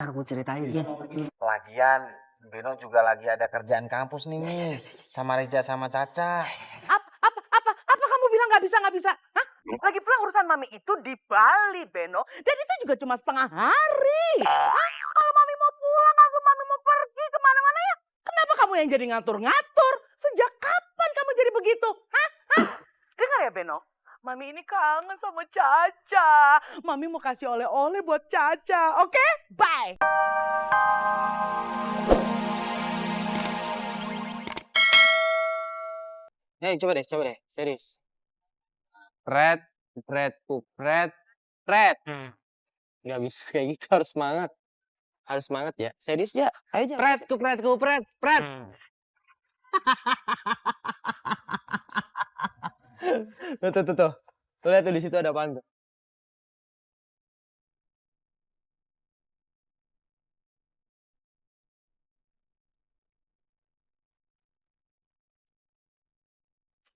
ntar gue ceritain. Lagian Beno juga lagi ada kerjaan kampus nih Mi, sama Reja sama Caca. Apa kamu bilang nggak bisa? Hah? Lagi pula urusan mami itu di Bali, Beno. Dan itu juga cuma setengah hari. Hah? Kalau mami mau pulang atau mami mau pergi kemana-mana ya, kenapa kamu yang jadi ngatur-ngatur? Sejak kapan kamu jadi begitu? Hah? Dengar ya, Beno. Mami ini kangen sama Caca. Mami mau kasih oleh-oleh buat Caca. Oke? Bye. Coba deh, serius. Pret. Gak bisa kayak gitu, harus semangat. Harus semangat ya. Serius ya, ayo aja. Pret. Tuh. Tuh lihat tuh di situ ada apaan tuh.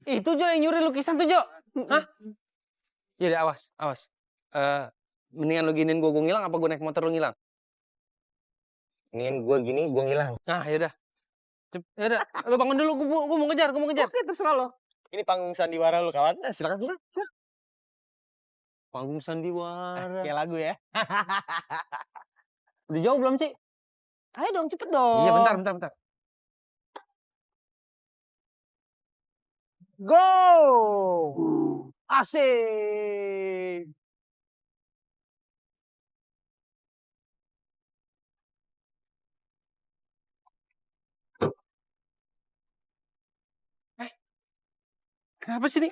Itu Jo yang nyuri lukisan tuh Jo. Hah? Jadi awas. Mendingan lu giniin gue ngilang apa gue naik motor lu ngilang? Mendingan gue gini, gue ngilang. Nah yaudah. Yaudah, lu bangun dulu, gue mau ngejar. Oke, terserah lo. Ini panggung sandiwara lu kawan. Silakan. Panggung sandiwara. Kayak lagu ya. Udah jauh belum sih? Ayo dong, cepet dong. Iya bentar. Go! Asik! Kenapa sih nih?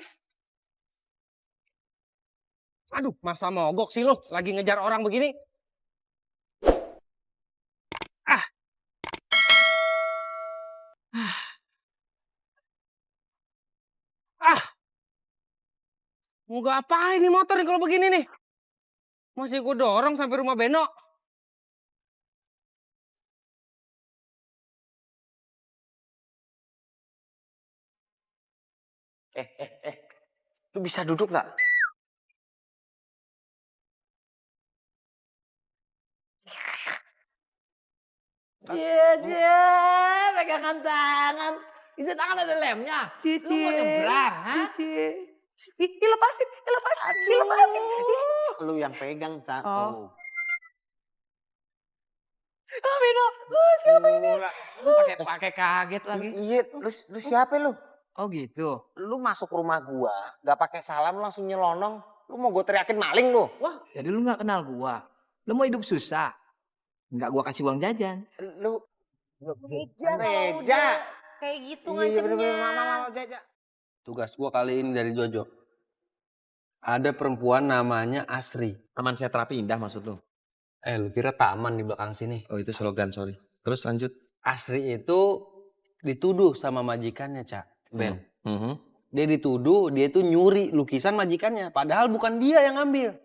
Aduh, masa mogok sih lu lagi ngejar orang begini? Mau ngapain nih motor nih kalau begini nih? Masih gue dorong sampai rumah Beno. Lu bisa duduk nggak? Cie, pegangan tangan. Itu tangan ada lemnya. Lu mau nyebrang, ha? Lepasin. Lu yang pegang, Cak. Oh. Oh, Beno. Siapa ini? Pakai kaget lagi. Iya, lu siapa lu? Oh gitu. Lu masuk rumah gua, gak pakai salam langsung nyelonong. Lu mau gua teriakin maling lu? Wah, jadi lu nggak kenal gua. Lu mau hidup susah. Nggak gua kasih uang jajan. Lu Meja. Kayak gitu iya, ngacemnya. bener-bener mama Jaja. Tugas gua kali ini dari Jojo. Ada perempuan namanya Asri. Taman Setra Indah maksud lu? Lu kira taman di belakang sini? Oh itu slogan, sorry. Terus lanjut. Asri itu dituduh sama majikannya, Cak. Ben. Mhm. Dia dituduh, dia itu nyuri lukisan majikannya. Padahal bukan dia yang ngambil.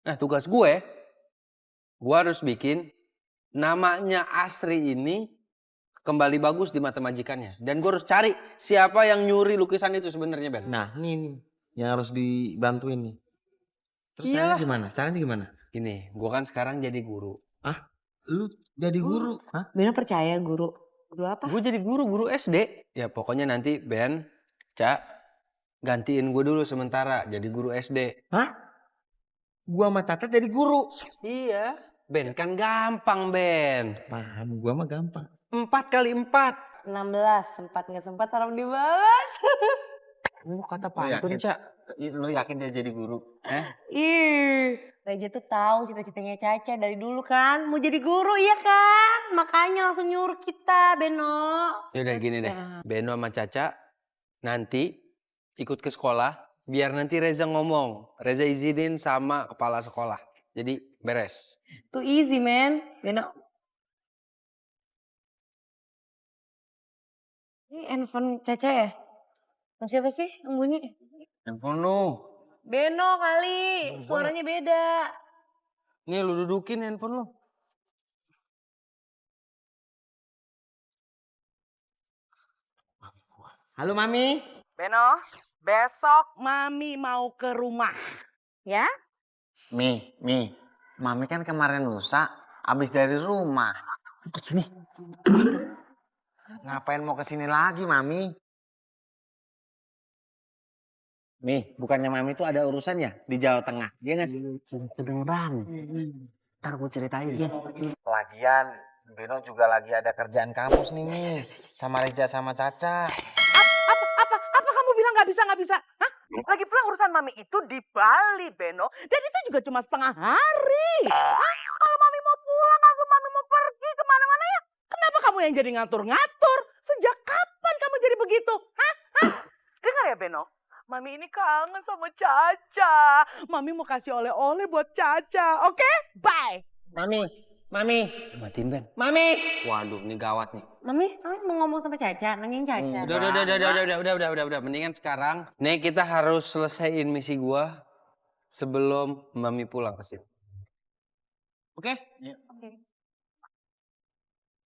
Nah tugas gue harus bikin namanya Asri ini kembali bagus di mata majikannya. Dan gue harus cari siapa yang nyuri lukisan itu sebenarnya, Ben. Nah ini nih yang harus dibantuin nih. Terus caranya gimana? Gini, gue kan sekarang jadi guru. Lu jadi guru? Hah? Beno percaya guru apa? Gue jadi guru SD. Ya pokoknya nanti Ben, Cak, gantiin gue dulu sementara jadi guru SD. Hah? Gua sama Caca jadi guru? Iya, Ben kan gampang, Ben. Paham, gua mah gampang. 4 kali 4. 16, sempat nggak sempat harap dibalas. Lu kata pantun, Cak. Lu yakin dia jadi guru? Ih, Reja tuh tahu cita-citanya Caca dari dulu kan, mau jadi guru iya kan, makanya langsung nyuruh kita Beno. Yaudah gini deh, Beno sama Caca nanti ikut ke sekolah, biar nanti Reza ngomong, Reza izinin sama kepala sekolah. Jadi beres. Tuh easy man, Beno. Ini handphone Caca ya? Siapa sih yang bunyi? Handphone lu. Beno kali, suaranya beda. Nih lu dudukin handphone lu. Halo Mami. Beno, besok Mami mau ke rumah. Ya? Mi, Mami kan kemarin lusa Abis dari rumah. Ke sini. Ngapain mau kesini lagi, Mami? Nih, bukannya Mami tuh ada urusannya di Jawa Tengah, dia nggak sih? Kedengeran. Ntar gue ceritain. Lagian, Beno juga lagi ada kerjaan kampus nih, Mi. Sama Reja sama Caca. Apa kamu bilang nggak bisa? Hah? Lagi pula urusan mami itu di Bali, Beno. Dan itu juga cuma setengah hari. Hah? Kalau mami mau pulang atau mami mau pergi kemana-mana ya, kenapa kamu yang jadi ngatur-ngatur? Sejak kapan kamu jadi begitu? Hah? Dengar ya, Beno. Mami ini kangen sama Caca. Mami mau kasih oleh-oleh buat Caca. Oke? Bye. Mami, Matiin Ben. Mami. Waduh, ini gawat nih. Mami mau ngomong sama Caca, nanyain Caca. Udah. Mendingan sekarang, nih kita harus selesaiin misi gua sebelum Mami pulang ke sini. Oke? Oke.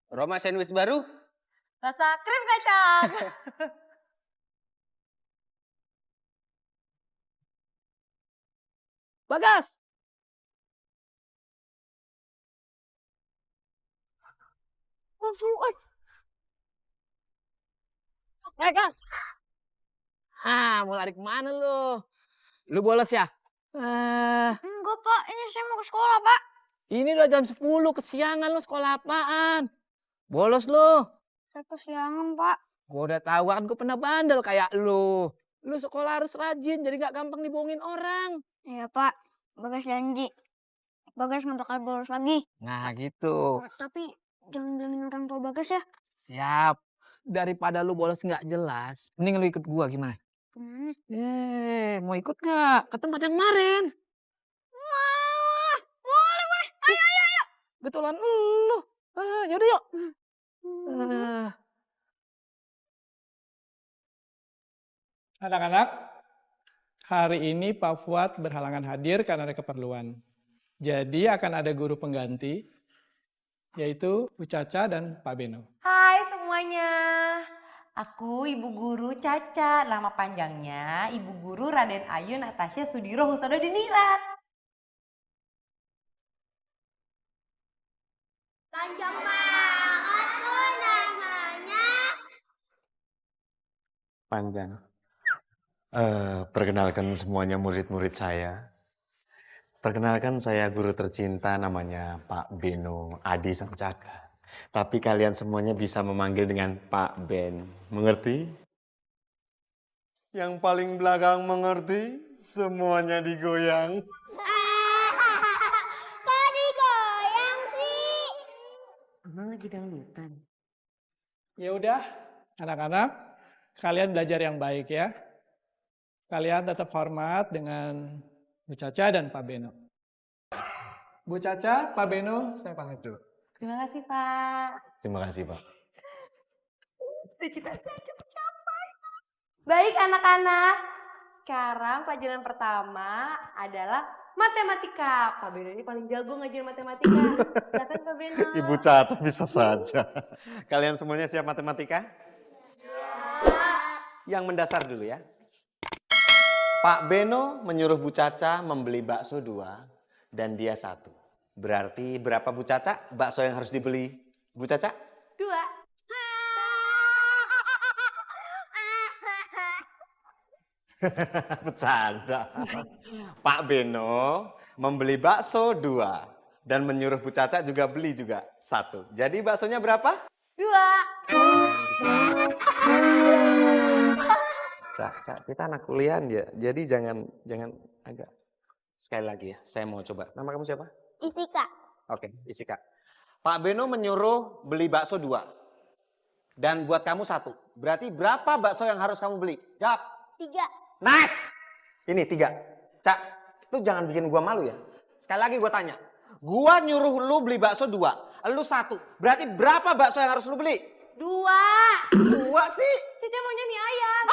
Roma sandwich baru? Rasa krim kacang. Bagas. Gas. Mau lari kemana lu? Lu bolos ya? Enggak, Pak. Ini saya mau ke sekolah, Pak. Ini udah jam 10, kesiangan lu, sekolah apaan? Bolos lu. Saya kesiangan, Pak. Gua udah tahu kan, gua pernah bandel kayak lu. Lu sekolah harus rajin, jadi gak gampang dibohongin orang. Iya, Pak. Bagas janji. Bagas nggak bakal bolos lagi. Nah gitu. Tapi jangan bilangin orang tua Bagas ya. Siap. Daripada lu bolos nggak jelas, mending lu ikut gua gimana? Kemana? Mau ikut nggak ke tempat yang kemarin? Wah, boleh. Ayo. Betulan lu. Yaudah yuk. Anak-anak, hari ini Pak Fuad berhalangan hadir karena ada keperluan. Jadi akan ada guru pengganti, yaitu Bu Caca dan Pak Beno. Hai semuanya. Aku Ibu Guru Caca. Nama panjangnya Ibu Guru Raden Ayu Natasha Sudiro Husodo Diningrat. Panjang banget tuh namanya. Panjang. Perkenalkan semuanya murid-murid saya. Perkenalkan saya guru tercinta namanya Pak Beno Adi Sancaka. Tapi kalian semuanya bisa memanggil dengan Pak Ben. Mengerti? Yang paling belakang mengerti, semuanya digoyang. Kok digoyang sih? Emang lagi dangdutan? Ya udah, anak-anak, kalian belajar yang baik ya. Kalian tetap hormat dengan Bu Caca dan Pak Beno. Bu Caca, Pak Beno, saya pamit dulu. Terima kasih Pak. Terima kasih, Pak. Cita-cita Caca tercapai. Baik anak-anak, sekarang pelajaran pertama adalah matematika. Pak Beno ini paling jago ngajarin matematika. Silakan Pak Beno. Ibu Caca bisa saja. Kalian semuanya siap matematika? Yang mendasar dulu ya. Pak Beno menyuruh Bu Caca membeli bakso 2 dan dia 1. Berarti berapa Bu Caca bakso yang harus dibeli? Bu Caca? 2. Bercanda. Pak Beno membeli bakso 2 dan menyuruh Bu Caca juga beli juga 1. Jadi baksonya berapa? 2. Cak, kita anak kuliah ya. Jadi jangan agak sekali lagi ya. Saya mau coba. Nama kamu siapa? Isika. Oke, Isika. Pak Beno menyuruh beli bakso 2 dan buat kamu 1. Berarti berapa bakso yang harus kamu beli? Jawab. 3. Nice. Ini 3. Cak, lu jangan bikin gua malu ya. Sekali lagi gua tanya. Gua nyuruh lu beli bakso 2, lu 1. Berarti berapa bakso yang harus lu beli? 2. 2 sih. Caca maunya mie ayam.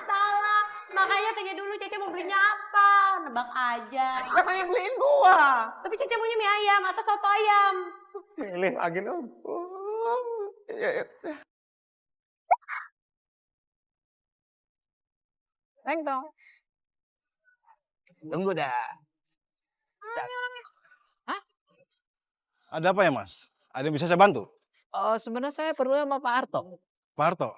Salah. Makanya tanya dulu Caca mau belinya apa. Nebak aja. Siapa yang beliin gua? Tapi Caca maunya mie ayam atau soto ayam. Milih lagi dong. Neng dong. Tunggu dah. Ada apa ya, Mas? Ada yang bisa saya bantu? Oh, sebenarnya saya perlu sama Pak Harto. Pak Harto?